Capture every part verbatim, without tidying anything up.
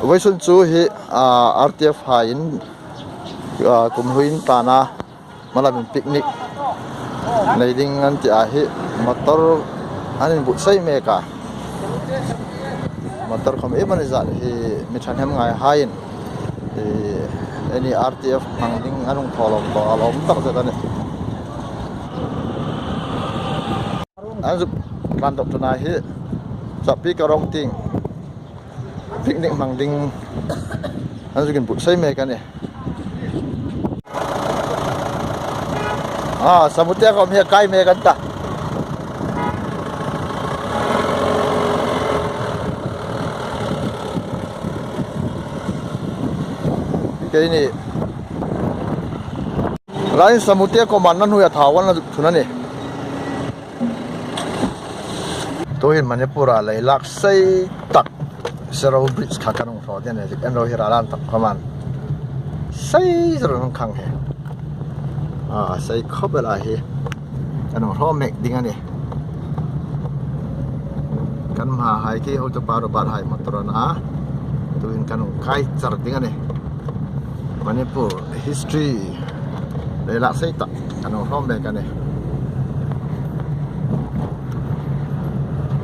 Vawisun chu hi, ah, R T F haiin, ah, kum hluin tana malamin picnic nei ding an ti a hi, motor an inbuotsai mek a. Motor khom ei mani zat hi mi thahnem ngai haiin, eh, eini R T F hmang ding an hung thawlawm tawh a lawm tak zet a nih. An zuk tlan dawk ṭan a hi, Chahpi Karong tieng picnic hmang ding an zuk inbuotsai mek a nih. Ah, Samutia khom hi a kai mek an ta. Keini lain Samutia khom an nan hui a thau an la zuk thun a nih. Tuhin Manipur-a leilak sei tak Sero Bridge kha kan hung hraw ding a nih, en ro hi ral an tak khom an. Sei zero an khang hi. Ah, sei khawp el a hi. Kan hung hraw mek ding a nih. Kan hma hai khi hotupa Robert hai motor a na. Tuhin kan hung kai char ding a nih. Manipur history leilak sei tak kan hung hraw mek a nih.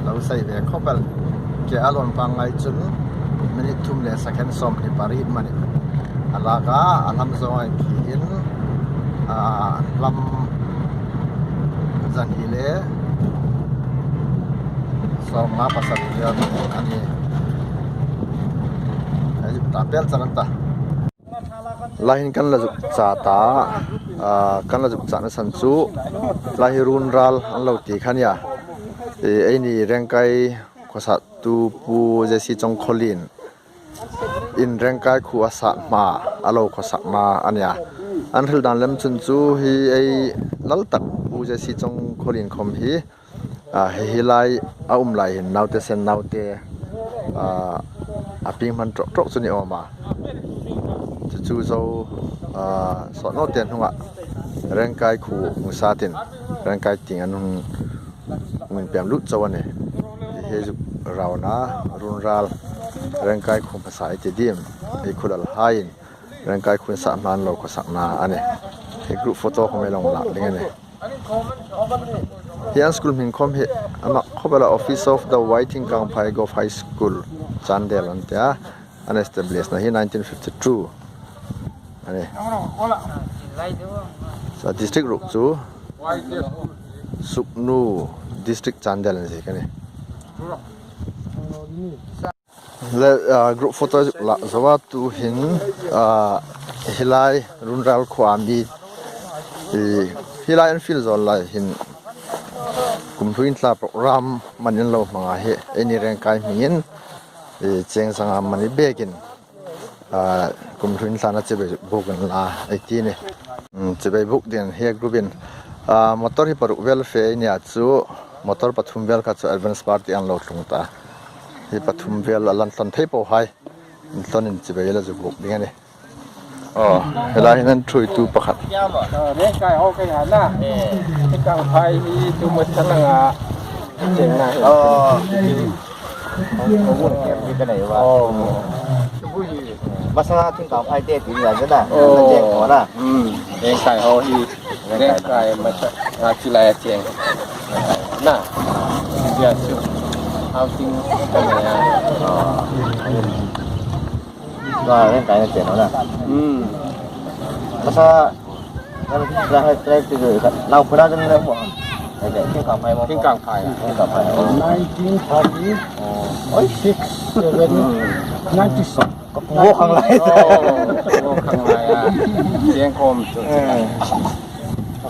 Lo sei ve khawp el. Ke a lawn pangngai chun minute thum le second sawmhni pariet amanih a lak a, a hlam zawnga khi in, a, hlam zahni le sawmnga pasari vel a nih. Ei zuk ta pel char an ta. Lai hin kan la zuk cha ta, ah, kan la zuk chana san chu, lai hi Runral an lo ti kha a nia. Eh, eini Rengkai khawsaktu Pu J C Chawngkhawlien in Rengkai khuo a sat hma a lo khawsakna a nia. An hril dan lem chun chu hi ei lal tak Pu J C Chawngkhawlien khom hi, ah, hi, hi lai a um lai hin naute sen naute, ah, a pieng hman tawk tawk chu ni awm a. Chu chu zo, ah, sawt nawte hnunga Rengkai khuo hung satin Rengkai tieng an hung, hung pem lut chau a nih. Hi zuk rauna Runral Rengkai khuo hmasa ei ti ding, hi khulal haiin Rengkai khuo sat hma an lo khawsakna a nih. Hi group photo khom ei lo lak ding a nih. Hi an school hming khom hi, a mak khawp el a, Office of the Wai Thingkangphai Govt High School, Chandel an ti a. An establish-na hi nineteen fifty-two a nih. Sa district ruok chu Sugnu District, Chandel an ziek a nih. Le, ah, group photo zuk la zo a, tuhin, ah, hi lai Runral khuoa mi, eh, hi lai an fiel zo lai hin kum hluin thla program amanih an lo hmang a, hi eini Rengkai hmingin, eh, cheng zanga amani bekin, ah, kum hluin thlana chibai buk inla ei ti a nih. Hmm, chibai buk dingin hi group-in, ah, motor hi paruk vel fe ei nia chu, motor pathum vel kha chu advance party an lo tlung ta. Hi pathum vel a lan tlan thei po hai inthonin chibai la zuk buk ding a nih. Aw, hi lai hin an thuoitu pakhat. Aw, Rengkai ho ka ni a. Thingkangphai hi tu ma thalanga chengna hi. Aw. Aw. Masanga Thingkangphai te ti ni a na. Aw. Ka cheng ko na. Hmm. Rengkai ho hi. Rengkai masa, ah, chu lai a cheng. Na. Ya, chu. Housing ka ni a. Aw. Ka Rengkai a cheng na. Hmm. Masa, nau phuna kan na mo. Thingkangphai mo. Thingkangphai. Thingkangphai. Nineteen thirty. Oh. Oi, six, seven, ninety-six. Ka pu khang lai. Oh, ka pu khang lai a. Cheng khom chu. Eh.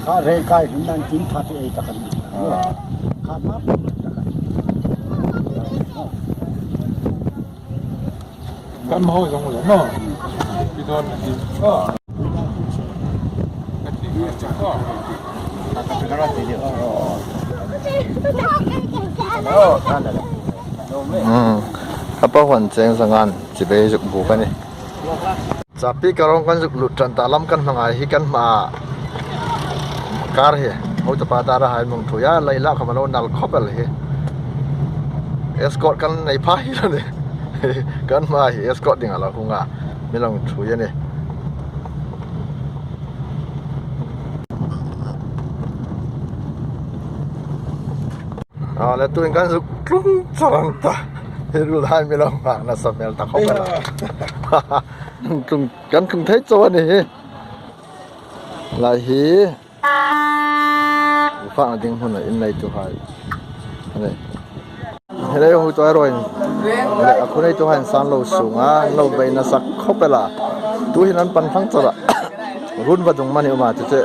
Ka Rengkai nineteen thirty-eight ka ni. Ah. Ka ma ta ka. Kan hmu zong le, no? Pi don na ti. Oh. Ka ti, ka ti, oh. Oh, kan da. No me. Hmm. Ka pa huan cheng zangan chibai zuk buk a nih. Chahpi Karong kan zuk lut ṭan ta, lam kan hmangai hi kan hma kar hi. Hotupa tara hai mong thuia, lai la khom a lo nal khawp el hi. Escort kan nei pha hi lo ni. Kan hma hi escort ding a la hung a, mi lo ṭhuoi a nih. A le, tuhin kan zuk tlung char ang ta. Hi ruolhai mi lo nghak nasa hmel ta khawp el a. Tlung, kan tlung thei chau a nih hi. Lai hi fakna ding hmun a, in neituhai. A nih. Hi lai hu chau a ruolhai. Le, a khu neituhai san lo sung a, lo bei nasa khawp el a. Tuhin an pan thlang char a. Run vadung mani um a, chu chu.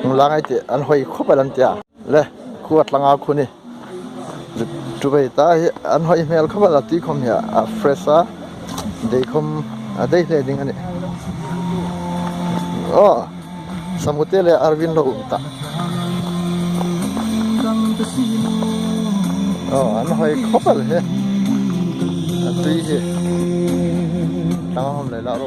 Hung lang ei tih, an hoi khawp el an ti a. Le, khu a tlang a khu ni. Chu bei ta hi, an hoi hmel khawp el a, tui khawm hi a, a fresh a. Dei khawm, a dei hle ding a nih. Aw, Samute le Arvin lo um ta. Aw, an hoi khawp el hi. A tui hi. Tlang a hawm le la ro.